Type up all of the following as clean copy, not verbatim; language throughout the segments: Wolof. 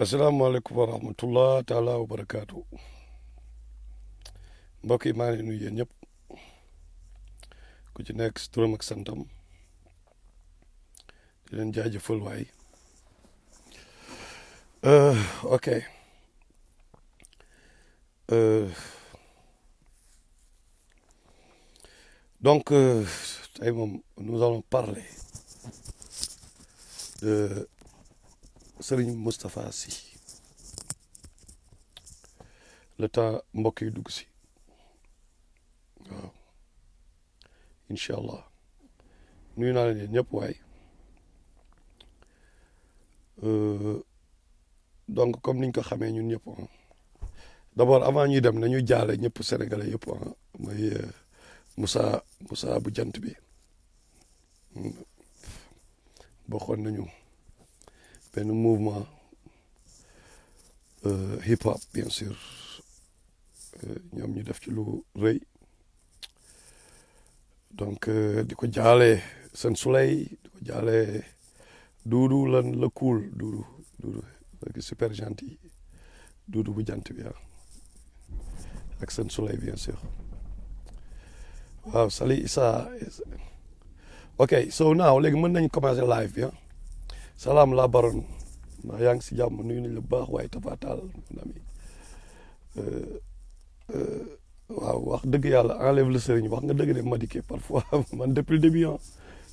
asalaamaaleykum wa rahmatullah taala wa barakaatu mbokk yi maa ngi nuyu yéen ñëpp ku ci nekk si turam ak santam di leen jaajëfal waay ok donc tey moom nous allons parler de Serigne Moustapha Sy le temps mbokk yi dugg si waaw incha allah nuyu naa leen ñëpp waay donc comme niñ ko xamee ñun ñëpp d'abord avant ñuy dem nañu jaale ñëpp sénégalais yëpp mooy Moussa bu jant bi bokkoon nañu benn mouvement hip hop bien sûr ñoom ñu def ci lu rëy donc di ko jaale seen suley di ko jaale duudu lan la cool duudu super gentil duudu bu jant bi ak seen suley bien sûr waaw Sali Issa ok so now léegi mën nañ commencer live bi salaam la baron ndax yaa ngi si jàmm nuyu nañ la bu baax waaye tafatal mon ami waaw wax dëgg yàlla enlève le sëriñ wax nga dëgg de Madické parfois man depuis le début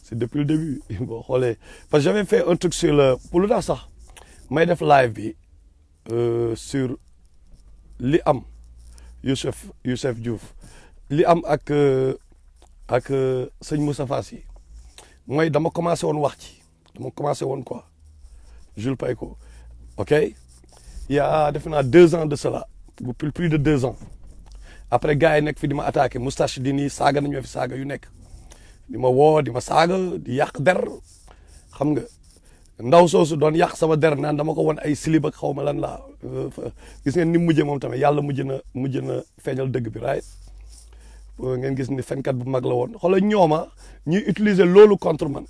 c'est depuis le début boo xoolee parce que j'avais fait un truc sur le pour lu tax sax may def live bi sur li am Youssef Diouf li am ak sëñ Moustapha Sy mooy dama commencé woon wax ci dama commencé woon quoi Jules Payko ok il y a defe naa 2 ans de cela plus de 2 ans après gars yi nekk fi di ma attaqué moustache di nii saaga nañu fi saaga yu nekk di ma woo di ma saaga di yàq der xam nga ndaw soosu doon yàq sama der naan dama ko won ay silib ak xaw ma lan laa gis ngeen ni mujjee moom tamit yàlla mujj na feeñal dëgg bi right ngeen gis ni fenkat bu mag la woon xoolal ñooma ñuy utiliser loolu contre man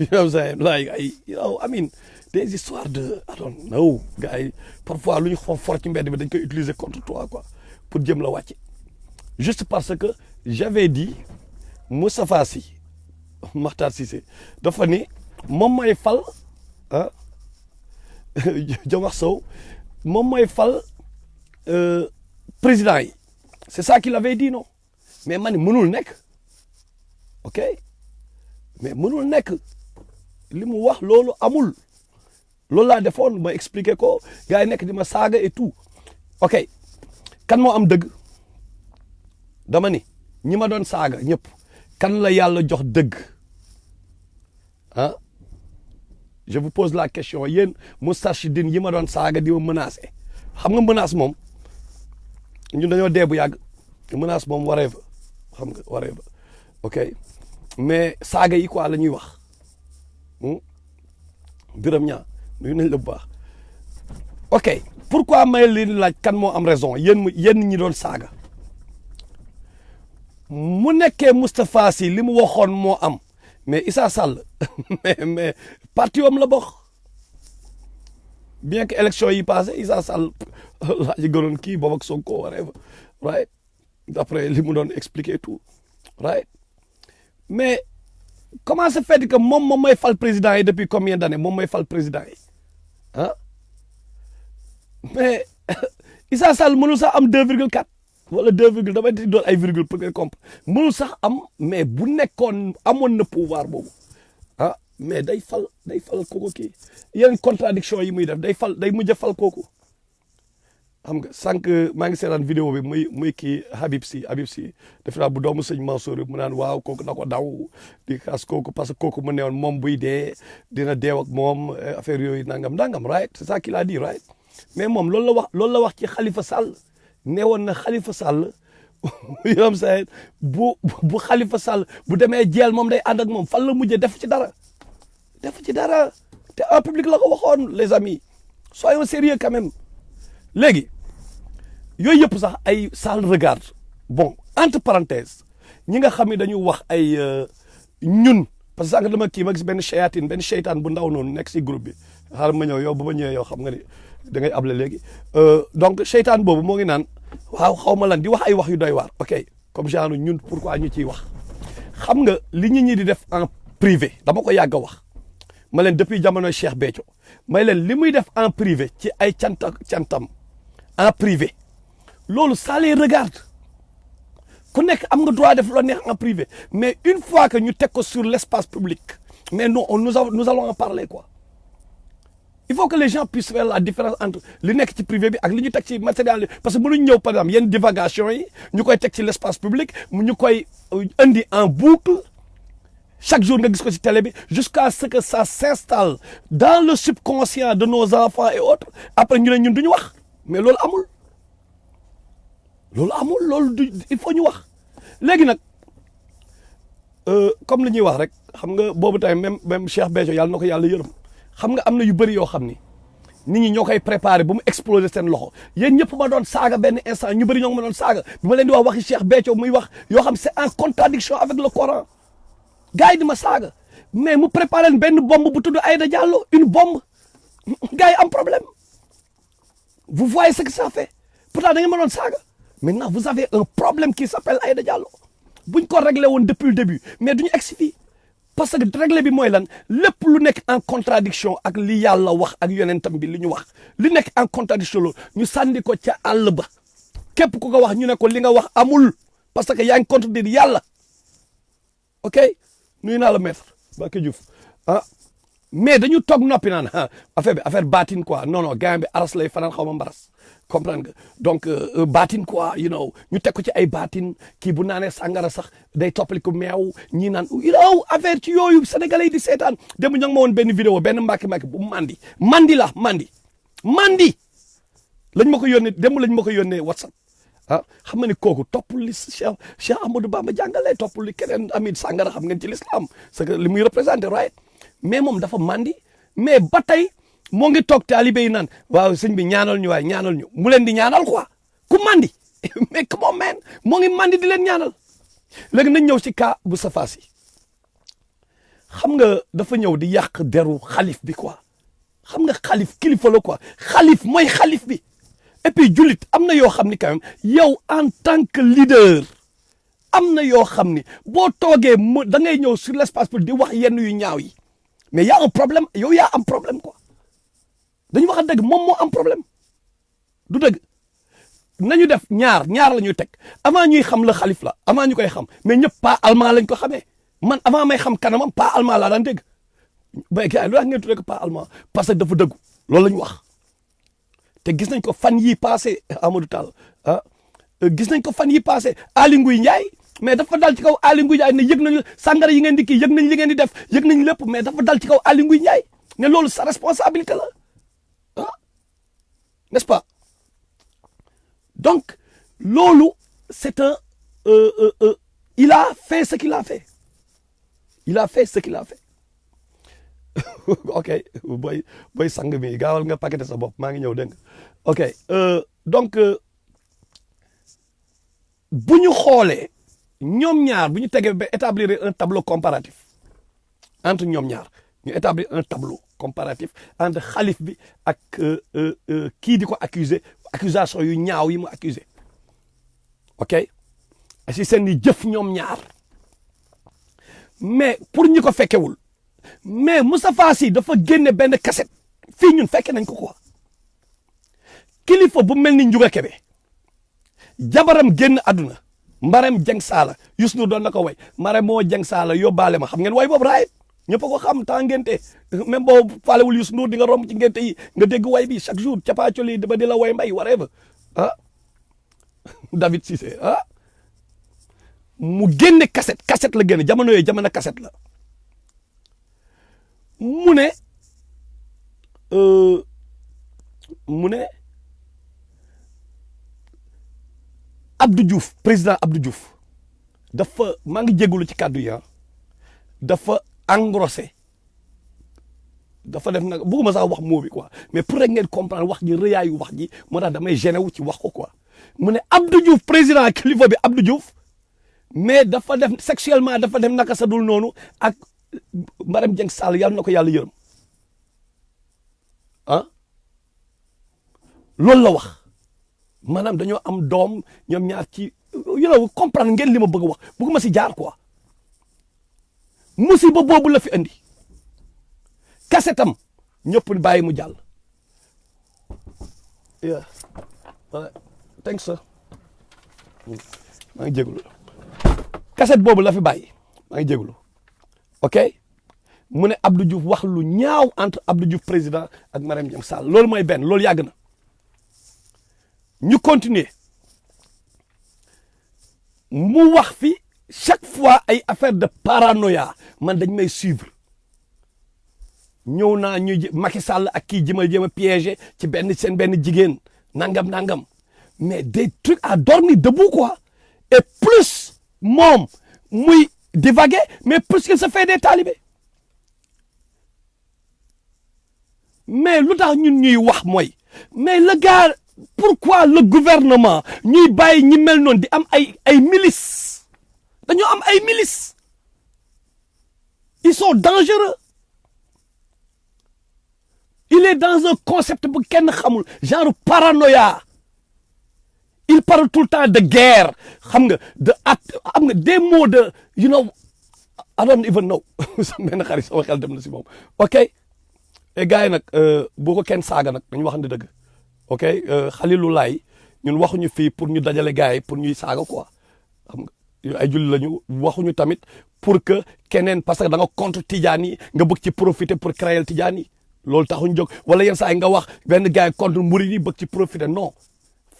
you know what I'm saying like I mean des histoires de I don't know gars yi parfois lu ñu for ci mbedd bi dañ koy utiliser contre toi quoi pour jëm la wàcce juste parce que j'avais dit Moustapha Sy Makhtar Cissé dafa ni moom mooy fal Diomaye Sow moom mooy fal président yi c'est ça qu'il avait dit non mais man mënul nekk ok mais mënul nekk li mu wax loolu amul loolu laa defoon ma expliquer ko gars yi nekk di ma saaga et tout ok kan moo am dëgg dama ni ñi ma doon saaga ñëpp kan la yàlla jox dëgg je vous pose la question yéen Moustarchidine yi ma doon saaga di ma menacé xam nga menace moom ñun dañoo dee bu yàgg menace moom waree fa xam nga waree fa ok mais saaga yi quoi la ñuy wax Biram ñaa nuyu nañ la bu baax ok pourquoi may leen laaj kan moo am raison yéen ñi doon saaga mu nekkee Moustapha Sy li mu waxoon moo am mais Issa Sall mais parti am la bokk bien que élection yi passé Issa Sall laa ci gënoon kii boobu ak Sonko whatever right d'après li mu doon expliquer tout right mais comment se fait que moom mooy fal président yi depuis combien d'années moom mooy fal président yi mais Issa Sall mënul sax am 2,4 wala 2, damay di doon ay virgule pour nga comprendre mënul sax am mais bu nekkoon amoon na pouvoir boobu mais day fal kooku kii yenn contradiction yi muy def day mujj a fal kooku xam nga sànq maa ngi seetaan vidéo bi muy kii Habib Sy def naa bu doomu sëñ Mansour mu naan waaw kooku na ko daw di xas kooku parce que kooku mu ne woon moom buy dee dina deew ak moom affaire yooyu nangam right c'est ça qu'il a dit right mais moom loolu la wax ci Khalifa Sall ne woon na Khalifa Sall yoom sa bu Khalifa Sall bu demee jeel moom day ànd ak moom fan la mujjee def ci dara te en public la ko waxoon les amis soyons sérieux quand même léegi yooyu yëpp sax ay ça le regarde bon entre parenthèses ñi nga xam ne dañu wax ay ñun parce que sànq dama kii ma gis benn seytaan bu ndaw noonu nekk si groupe bi xaaral ma ñëw yow bu ma ñëwee yow xam nga ni da ngay able léegi donc seytaan boobu moo ngi naan waaw xaw ma lan di wax ay wax yu doy waar ok comme genre ñun pourquoi ñu ciy wax xam nga li nit ñi di def en privé dama ko yàgg a wax ma leen depuis jamono Cheikh Béthio may leen li muy def en privé ci ay cantam en privé loolu ça les regarde ku nekk am nga droit def loo neex en privé mais une fois que ñu teg ko sur l'espace public mais non nous allons en parler quoi il faut que les gens puissent faire la différence entre li nekk ci privé bi ak li ñu teg ci matériel parce que mënuñ ñëw par exemple yenn divagation yi ñu koy teg ci l'espace public ñu koy indi en boucle chaque jour nga gis ko ci télé bi jusqu'à ce que ça s'installe dans le subconscient de nos enfants et autres après ñu ne ñun duñu wax mais loolu amul loolu il faut ñu wax léegi nag comme li ñuy wax rek xam nga boobu tamit même Cheikh Béthio yàlla na ko yàlla yërëm xam nga am na yu bëri yoo xam ni nit ñi ñoo koy préparé ba mu exploser seen loxo yéen ñëpp ma doon saaga benn instant ñu bëri ñoo ngi ma doon saaga bi ma leen di wax waxi Cheikh Béthio muy wax yoo xam c'est en contradiction avec le Coran gars yi di ma saaga mais mu préparé leen benn bombe bu tudd Aïda Diallo une bombe gars yi am problème vous voyez ce que ça fait pourtant da ngeen ma doon saaga maintenant vous avez un problème qui s'appelle Aïda Diallo buñ ko réglé woon depuis le début mais duñu egsi fii parce que réglé bi mooy lan lépp lu nekk en contradiction ak li yàlla wax ak yonentam bi li ñu wax li nekk en contradiction loolu ñu sànni ko ca àll ba képp ku ko wax ñu ne ko li nga wax amul parce que yaa ngi contredire yàlla ok nuyu naa la maître Mbacké Diouf mais dañu toog noppi naan affaire baatin quoi non gars bi aras lay fanaan xaw ma mbaras comprendre nga donc baatin quoi you know ñu teg ko ci ay baatin kii bu naanee sàngara sax day toppali ko meew ñii naan affaire ci yooyu sénégalais yi di seetaan démb ñoo ngi ma woon benn vidéo benn Mbacké bu mandi lañ ma ko yónnee démb lañ ma ko yónnee WhatsApp xam nga ni kooku toppul li Cheikh Ahmadou Bamba jàngale toppul li keneen amit sàngara xam ngeen ci l'islam c'est que li muy représenté right mais moom dafa mandi mais ba tey moo ngi toog taalibe yi naan waaw sëñ bi ñaanal ñu mu leen di ñaanal quoi ku mandi mais come on man moo ngi mandi di leen ñaanal léegi nañ ñëw ci cas bu Safa Sy xam nga dafa ñëw di yàq deru xalif bi quoi xam nga xalif kilifa la quoi xalif mooy xalif bi et puis jullit am na yoo xam ni quand même yow en tant que leader am na yoo xam ni boo toogee da ngay ñëw sur l'espace pour di wax yenn yu ñaaw yi mais y a un problème yow yaa am problème quoi dañu wax dëgg moom moo am problème du dëgg nañu def ñaar la ñuy teg avant ñuy xam la xalif la avant ñu koy xam mais ñëpp pas allemand lañ ko xamee man avant may xam kanamam pas allemand laa daan dégg ba gars yi lu tax ngeen tuddee ko pas allemand parce que dafa dëggu loolu la ñu wax te gis nañ ko fan yii passé Amadou Tall gis nañ ko fan yii passé Aly Ngouille Ndiaye mais dafa dal ci kaw Aly Ngouille Ndiaye ne yëg nañu sàngara yi ngeen di kii yëg nañ li ngeen di def yëg nañ lépp mais dafa dal ci kaw Aly Ngouille Ndiaye ne loolu sa responsabilité la n'est-ce pas donc loolu c'est un il a fait ce qu'il a fait ok booy sang mi gaawal nga paqueté sa bopp maa ngi ñëw dégg nga ok donc bu ñu xoolee ñoom ñaar bu ñu tegee ba établir un tableau comparatif entre ñoom ñaar ñu établir un tableau comparatif entre xalif bi ak kii di ko accuser accusation yu ñaaw yi mu accuser ok si seen i jëf ñoom ñaar mais pour ñu ko fekkewul mais Moustapha Sy dafa génne benn cassette fii ñun fekke nañ ko quoi kilifa bu mel ni Ndiouga Kébé jabaram génn àdduna Marème Dieng Sala Youssou Ndour doon na ko way Marème moo Dieng Sala yóbbaale ma xam ngeen way boobu raayit ñëpp a ko xam temps ngente même boo faalewul Youssou Ndour di nga romb ci ngente yi nga dégg way bi chaque jour capaacoli ba di la way mbay whatever David Cissé mu génne cassette la génne jamono yooyu jamono cassette la mu ne Abdou Diouf président Abdou Diouf dafa maa ngi jégalu ci kàddu yi dafa engrossé dafa def nag bëgguma sax wax moo bi quoi mais pour rek ngeen comprendre wax ji rëyaayu wax ji moo tax damay gêné wu ci wax ko quoi mu ne Abdou Diouf président kilifa bi Abdou Diouf mais dafa def sexuellement dafa def naka sa dul noonu ak Marème Dieng Sall yàlla na ko yàlla yërëm loolu la wax maanaam dañoo am doom ñoom ñaar ci comprendre ngeen li ma bëgg a wax bëgguma si jaar quoi musiba boobu la fi andi kasetam ñëpp bàyyi mu jàll. yeah thanks sir maa ngi jégalu kaset boobu la fi bàyyi maa ngi jégalu ok mu ne Abdou Diouf wax lu ñaaw entre Abdou Diouf président ak Marième Diam Sall loolu mooy benn loolu yàgg na ñu continuer mu wax fi chaque fois ay affaire de paranoïa man dañ may suivre ñëw naa ñu Macky Sall ak kii jéem a piégé ci seen benn jigéen nangam mais des trucs à dormir debout quoi et plus moom muy divaguer mais plus qu'il se fait des talibés mais lu tax ñun ñuy wax mooy mais le gars pourquoi le gouvernement ñuy bàyyi ñi mel noonu di am ay milices dañoo am ay milices ils sont dangereux il est dans un concept bu kenn xamul genre paranoïa il parle tout le temps de guerre xam nga des mots de I don't even know benn xarit sama xel dem na si moom ok et gars yi nag boo ko kenn saaga nag dañu waxante dëgg ok Khalilou Laye ñun waxuñu fii pour ñu dajale gars yi pour ñuy saaga quoi xam nga ay julli lañu waxuñu tamit pour que keneen parce que da nga contre Tidjane yi nga bëgg ci profiter pour créer Tidjane yi loolu taxuñ jóg wala yenn saa yi nga wax benn gars yi contre Mouride yi bëgg ci profiter non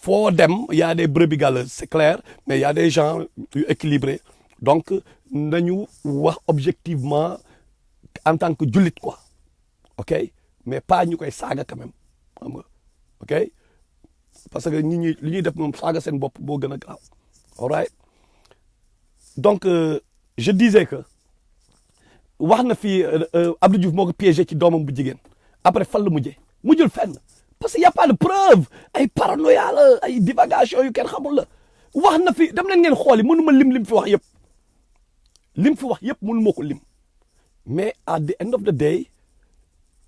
foo dem y a des brebis galeuses c'est clair mais y a des gens yu équilibrés donc nañu wax objectivement en tant que jullit quoi ok mais pas ñu koy saaga quand même xam nga ok parce que nit ñi li ñuy def moom saaga seen bopp boo gën a grave all right donc je disais que wax na fi Abdou Diouf moo ko piégé ci doomam bu jigéen après fan la mujjul fenn parce que y a pas de preuve ay paranoïa la ay divagation yu kenn xamul la wax na fi dem leen ngeen xooli mënuma lim fi wax yëpp mënu moo ko lim mais at the end of the day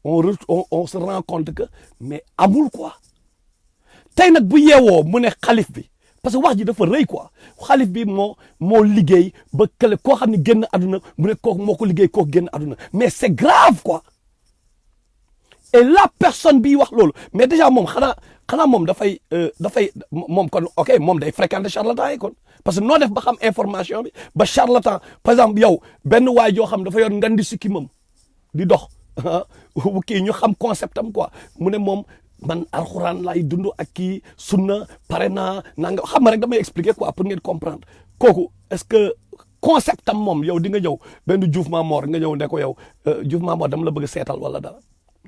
on se rend compte que mais amul quoi tey nag bu yeewoo mu ne xalif bi parce que wax ji dafa rëy quoi xalif bi moo liggéey ba kële koo xam ne génn àdduna mu ne kooku moo ko liggéey kooku génn àdduna mais c'est grave quoi et la personne bi wax loolu mais déjà moom xanaa moom dafay moom kon ok moom day fréquenter charlatan yi kon parce que noo def ba xam information bi ba charlatan par exemple yow benn waay joo xam dafa yor ngandi sikki moom di dox kii ñu xam concept am quoi mu ne moom man alxuraan laay dund ak kii sunna pare naa nanga xam nga rek damay expliquer quoi pour ngeen comprendre kooku est-ce que concept am moom yow di nga ñëw benn Diouf Mamor nga ñëw ne ko yow Diouf Mamor dama la bëgg seetal wala dara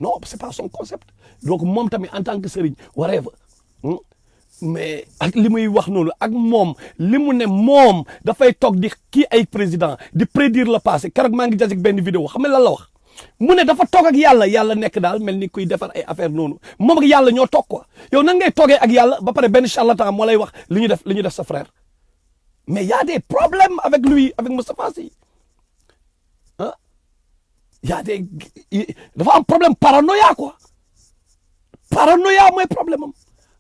non c'est pas son concept donc moom tamit en tant que sëriñ whatever mais ak li muy wax noonu ak moom li mu ne moom dafay toog di kii ay président di prédire le passé keroog maa ngi jasik benn vidéo xam nga lan la wax mu ne dafa toog ak yàlla nekk daal mel ni kuy defar ay affaire noonu moom ak yàlla ñoo toog quoi yow nan ngay toogee ak yàlla ba pare benn charlatan moo lay wax li ñu def sa frère mais y a des problèmes avec lui avec Moustapha Sy ah dafa am problème paranoïa quoi paranoïa mooy problème am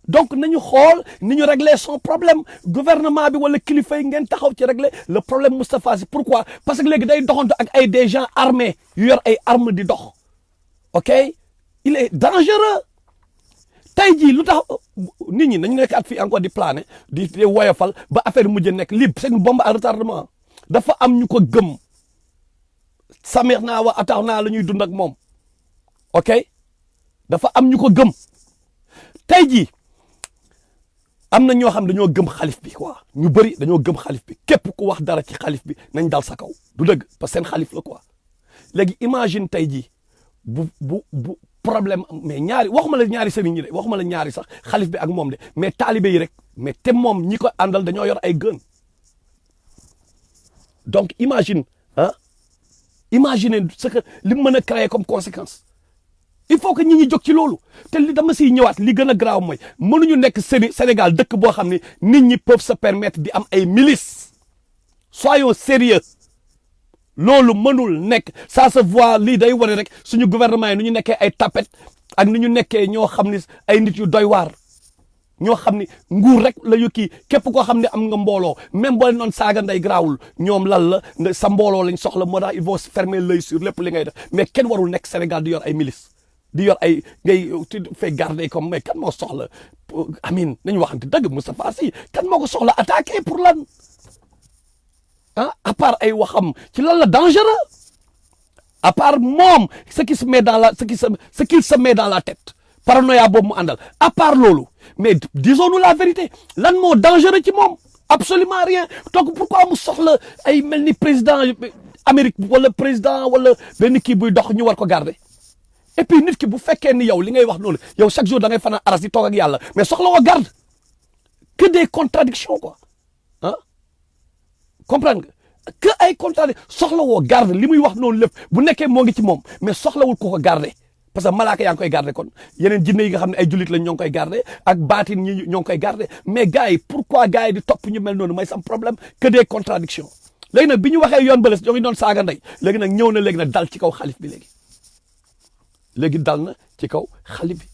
donc nañu xool ni ñu régler son problème gouvernement bi wala kilifa yi ngeen taxaw ci régler le problème Moustapha Sy pourquoi parce que léegi day doxantu ak des gens armés yu yor ay armes di dox ok il est dangereux tey jii lu tax nit ñi nañu nekk at fii encore di planer di woyofal ba affaire mujj nekk lii c'est une bombe à retardement dafa am ñu ko gëm samir naa wa atax naa la ñuy dund ak moom ok dafa am ñu ko gëm tey jii am na ñoo xam dañoo gëm xalif bi quoi ñu bëri dañoo gëm xalif bi képp ku wax dara ci xalif bi nañ dal sa kaw du dëgg parce que seen xalif la quoi léegi imagine tey jii bu problème mais waxuma la ñaari sëriñ ñi de waxuma la ñaari sax xalif bi ak moom de mais taalibe yi rek mais te moom ñi ko àndal dañoo yor ay gën donc imagine ce que li mu mën a créer comme conséquence il faut que ñi ñi jóg ci loolu te li dama siy ñëwaat li gën a graaw mooy mënuñu nekk Sénégal dëkk boo xam ne nit ñi peuvent se permettre di am ay milices soyons sérieux loolu mënul nekk ça se voit lii day wane rek suñu gouvernement yi nu ñu nekkee ay tapet ak nu ñu nekkee ñoo xam ne ay nit yu doy waar ñoo xam ni nguur rek la ñu kii képp koo xam ne am nga mbooloo même boo leen noon saaga nday garaawul ñoom lan la sa mbooloo lañ soxla moo tax il faut fermer l'œil sur lépp li ngay def mais kenn warul nekk Sénégal di yor ay milices di yor ay ngay tu fais garder comme mais kan moo soxla amin nañu waxante dëgg Moustapha Sy kan moo ko soxla attaqué pour lan ah à part ay waxam ci lan la dangereux à part moom ce qu'il se met dans la tête paranoïa boobu mu àndal à part loolu mais disons-nous la vérité lan moo dangereux ci moom absolument rien donc pourquoi mu soxla ay mel ni président Amérique wala président wala benn kii buy dox ñu war ko garder et puis nit ki bu fekkee ni yow li ngay wax noonu yow chaque jour da ngay fanaan aras di toog ak yàlla mais soxla woo garde que des contradictions quoi ah comprendre nga que ay contradictions soxla woo garde li muy wax noonu lépp bu nekkee moo ngi ci moom mais soxlawul ko garder parce que malaaka yaa ngi koy garder kon yeneen jinne yi nga xam ne ay jullit lañ ñoo ngi koy garder ak baatin ñi ñoo ngi koy garder mais gars yi pourquoi gars yi di topp ñu mel noonu mooy sam problème que des contradictions léegi nag bi ñu waxee yoon bëles ñoo ngi doon saaga ndey léegi nag ñëw na léegi nag dal ci kaw xalif bi léegi dal na ci kaw xalif bi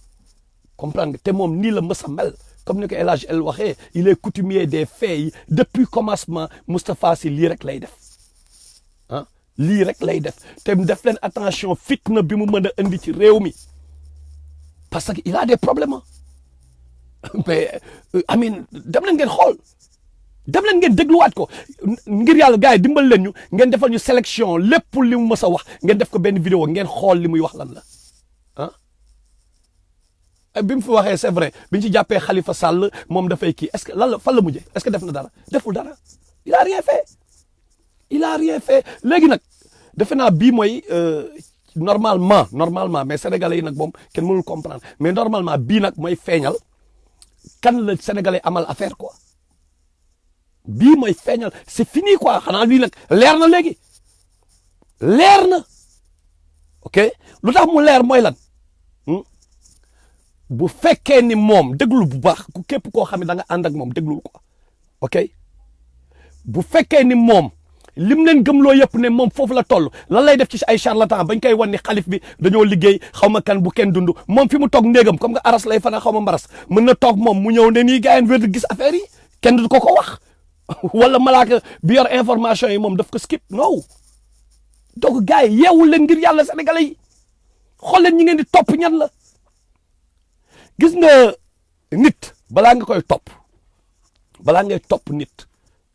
comprendre nga te moom nii la mës a mel comme ni ko El Hadj El waxee il est coutumier des faits yi depuis commencement Moustapha Sy lii rek lay def ah lii rek lay def te def leen attention fitna bi mu mën a indi ci réew mi parce que il a des problèmes mais amin dem leen ngeen xool dem leen ngeen dégluwaat ko ngir yàlla gars yi dimbal leen ñu ngeen defal ñu sélection lépp li mu mës a wax ngeen def ko benn vidéo ngeen xool li muy wax lan la ah bi mu fi waxee c'est vrai bi ñu ci jàppee Khalifa Sall moom dafay kii est-ce que lan la fan la mujjee est-ce que def na dara deful dara il a rien fait léegi nag defe naa bii mooy normalement mais sénégalais yi nag moom kenn mënul comprendre mais normalement bii nag mooy feeñal kan la sénégalais amal affaire quoi bii mooy feeñal c'est fini quoi xanaa lii nag leer na léegi leer na ok lu tax mu leer mooy lan bu fekkee ni moom déglu bu baax ku képp koo xam ne da nga ànd ak moom déglul ko ok bu fekkee ni moom lim leen gëmloo yëpp ne moom foofu la toll lan lay def ci ay charlatan bañ koy wan ni xalif bi dañoo liggéey xaw ma kan bu kenn dund moom fi mu toog ndéegam comme nga aras lay fana xaw ma mbaras mën na toog moom mu ñëw ne nii gars yi wér gis affaire yi kenn du ko wax wala malaaka bi yor information yi moom daf ko skip non donc gars yi yeewul leen ngir yàlla sénégalais yi xool leen ñi ngeen di topp ñan la gis nga nit balaa nga koy topp balaa ngay topp nit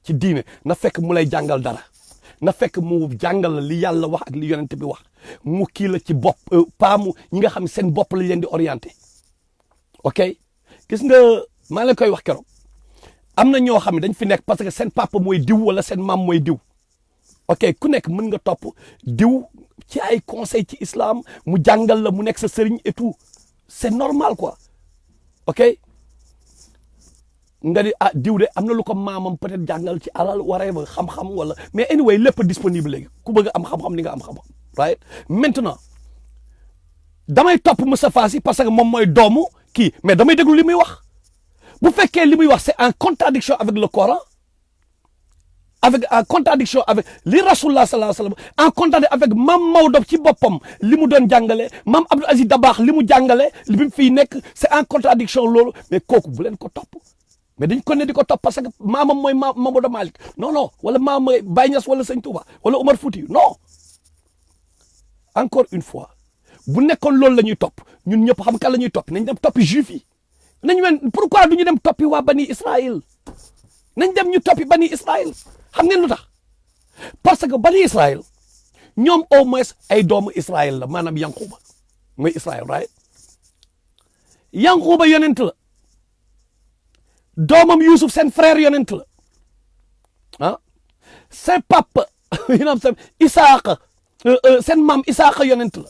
ci diine na fekk mu lay jàngal dara na fekk mu jàngal la li yàlla wax ak li yonent bi wax mu kii la ci bopp paamu ñi nga xam seen bopp la leen di orienté ok gis nga maa leen koy wax keroog am na ñoo xam ne dañ fi nekk parce que seen papa mooy diw wala seen maam mooy diw ok ku nekk mën nga topp diw ci ay conseil ci islam mu jàngal la mu nekk sa sëriñ et tout c'est normal quoi ok nga di diw de am na lu ko maamam peut-être jàngal ci alal waree ba xam-xam wala mais anyway lépp disponible léegi ku bëgg am xam-xam di nga am xam-xam right maintenant damay topp Moustapha Sy parce que moom mooy doomu kii mais damay déglu li muy wax bu fekkee li muy wax c'est en contradiction avec le Coran en contradiction avec li Rasulullah sallallahu alayhi wa sallam en contradiction avec Mam Maodo ci boppam li mu doon jàngale Mam Abdou Aziz Dabakh li mu jàngale li mu fiy nekk c'est en contradiction loolu mais kooku bu leen ko topp mais dañ ko ne di ko topp parce que maamam mooy Mamadou Malick non wala maam mooy Baye Niass wala Sëñ Touba wala Omar Fouti non encore une fois bu nekkoon loolu la ñuy topp ñun ñëpp xam kan la ñuy topp nañ dem toppi juif yi nañu wen pourquoi du ñu dem toppi waa Bani Israël nañ dem ñu toppi Bani Israël xam ngeen lu tax parce que Bani Israël ñoom au moins ay doomu Israël la maanaam Yankuba mooy Israël right Yankuba yonent la doomam Youssouf seen frère yonent la ah seen papa seen Isaaqa seen maam Isaaqa yonent la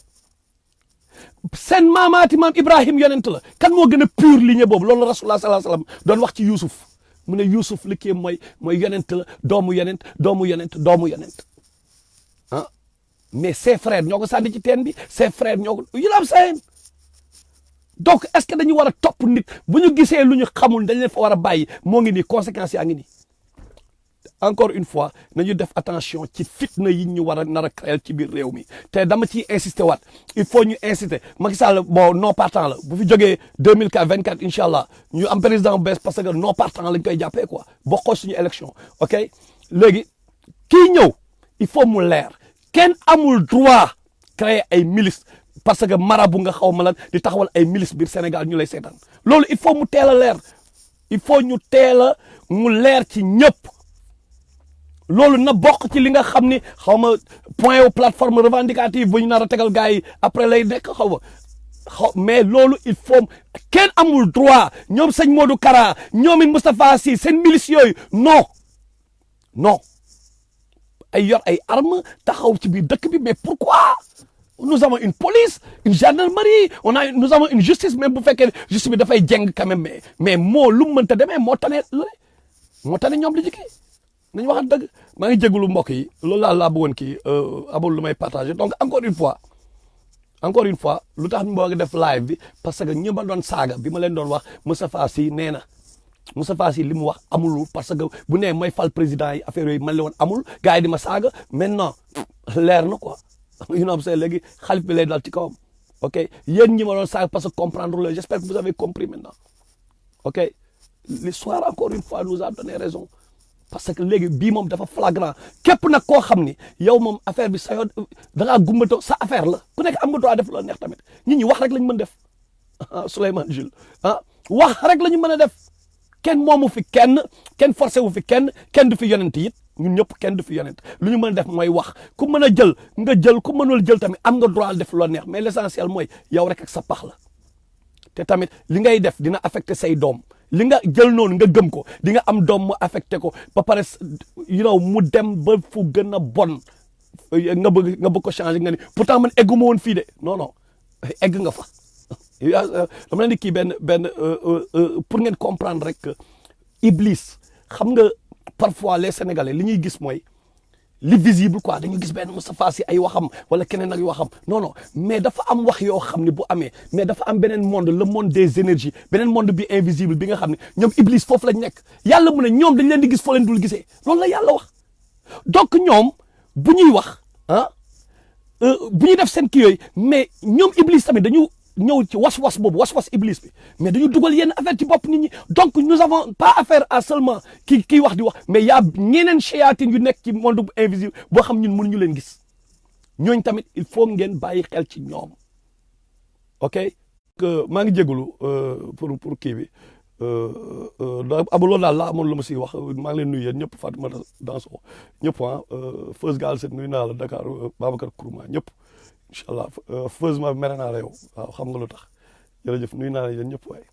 seen maamaati maam Ibrahim yonent la kan moo gën a pur lignée boobu loolu la Rasulullah sallallahu alayhi wasallam doon wax ci Youssouf mu ne Youssouf li kii mooy yonent la doomu yonent ah mais ses frères ñoo ko sànni ci teen bi ses frères ñoo ko you know what I'm saying donc est-ce que dañu war a topp nit bu ñu gisee lu ñu xamul dañ leen fa war a bàyyi moo ngi nii conséquences yaa ngi nii encore une fois nañu def attention ci fitna yi ñu war a nar a créer ci biir réew mi te dama ciy insister waat il faut ñu insister Macky Sall bon non partant la bu fi jógee 2024 incha allah ñu am président bu bees parce que non partant lañ koy jàppee quoi bokkoo suñu élection ok léegi kii ñëw il faut mu leer kenn amul droit créer ay milices parce que marabu nga xaw ma lan di taxawal ay milices biir Sénégal ñu lay seetaan loolu il faut mu teel a leer il faut ñu teel a mu leer ci ñëpp loolu na bokk ci li nga xam ni xaw ma point aux plateforme revendicative bu ñu nar a tegal gars yi après lay nekk mais loolu il faut kenn amul droit ñoom sëñ Modou Kara ñoom it Moustapha Sy seen milices yooyu non ay yor ay armes taxaw ci biir dëkk bi mais pourquoi nous avons une police une gendarmerie nous avons une justice même bu fekkee justice bi dafay jeng quand même mais moo lu mu mënta demee moo tane ñoom li jikki nañu waxat dëgg maa ngi jégalu mbokk yi loolu laa bëggoon kii amul lu may partager donc encore une fois lu tax ñu bëgg def live bi parce que ñi ma doon saaga bi ma leen doon wax Moustapha Sy nee na Moustapha Sy li mu wax amul parce que bu nee mooy fal président yi affaire yooyu man la woon amul gars yi di ma saaga maintenant leer na quoi you know c'est léegi xalif bi lay dal ci kawam ok yéen ñi ma doon saaga parce que comprendre le j'espère que vous avez compris maintenant ok l'histoire encore une fois nous a donné raison parce que léegi bii moom dafa flagrant képp nag koo xam ni yow moom affaire bi sa yoon da ngaa gumbatoo sa affaire la ku nekk am nga droit def loo neex tamit nit ñi wax rek la ñu mën def Souleymane Jules wax rek la ñu mën a def kenn moomu fi kenn forcé wu fi kenn du fi yonent it ñun ñëpp kenn du fi yonent lu ñu mën a def mooy wax ku mën a jël nga jël ku mënul jël tamit am nga droit def loo neex mais l'essentiel mooy yow rek ak sa pax la te tamit li ngay def dina affecté say doom li nga jël noonu nga gëm ko di nga am doom mu affecté ko ba pare mu dem ba fu gën a bon nga bëgg ko changer nga ni pourtant man eggu ma woon fii de non egg nga fa dama leen di kii benn pour ngeen comprendre rek que Iblis xam nga parfois les Sénégalais li ñuy gis mooy li visible quoi dañu gis benn Moustapha Sy ay waxam wala keneen ak waxam non mais dafa am wax yoo xam ne bu amee mais dafa am beneen monde le monde des énergies beneen monde bi invisible bi nga xam ne ñoom Iblis foofu lañ nekk yàlla mu ne ñoom dañ leen di gis foo leen dul gisee loolu la yàlla wax donc ñoom bu ñuy wax bu ñuy def seen kii yooyu mais ñoom Iblis tamit dañu ñëw ci was-was boobu was-was Iblis bi mais dañu dugal yenn affaire ci bopp nit ñi donc nous avons pas affaire à seulement kii wax di wax mais y a ñeneen shayatin yu nekk ci monde bu invisible boo xam ñun mënuñu leen gis ñooñ tamit il faut ngeen bàyyi xel ci ñoom ok maa ngi jégalu pour kii bi abu loolu daal laa amoon lu ma si wax maa ngi leen nuyu yéen ñëpp Fatoumata Danso ñëpp Feuz Galsen nuyu naa la Dakar Babacar Kourouma ñëpp incha allah Feuz ma mere naa la yow waaw xam nga lu tax jërëjëf nuyu naa la yéen ñëpp waaye